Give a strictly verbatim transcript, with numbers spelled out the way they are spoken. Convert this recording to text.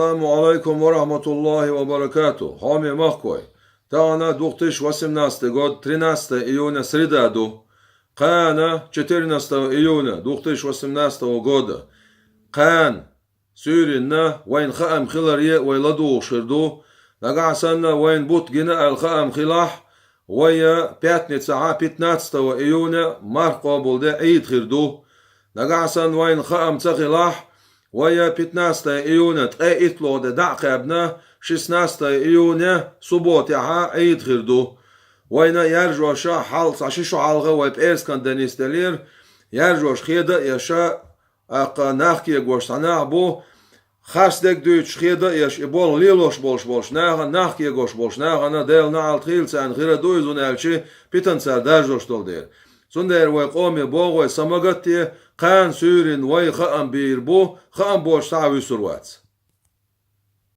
Ассаламу алайкум ва рахматуллахи ва баракатух. Хьоме махкой. Тахана две тысячи восемнадцатый год, тринадцатое июня, среда ду. Кхана, четырнадцатого июня две тысячи восемнадцатого года. Кхана, суьйренна, вайн хаам хиларе вай ладугӀуш хир ду. Нагахь санна вайн бутт гина аьлла хаам хилахь, вай пятницахьа, пятнадцатого июня, марх къобалде Ӏийд хир ду. Нагахь санна вайн хаам ца хилахь, вай пятнадцатое июня ткъе иттлагӀа де дӀа а кхаьбна, шестнадцатое июня, субботехьа, Ӏийд хир ду. Вайна яржоша хьал, цхьа ши шу хьалха вай пӀераскан де нисделира, яржош хеда а еша, аккха нах кегош цхьа нах бу, харц дерг дуьйцуш хеда а еш, и болх лелош болуш болчу нахана, нах кегош болчу нахана Делан наӀалт хийла царна хир а ду иза, хӀунда аьлча питана цара даржош долу дела. Цундела вай къоме боху вай са ма гатде, кхана суьйренна вай хаам бийр бу, хаам боцуш схьа а вуьсур вац.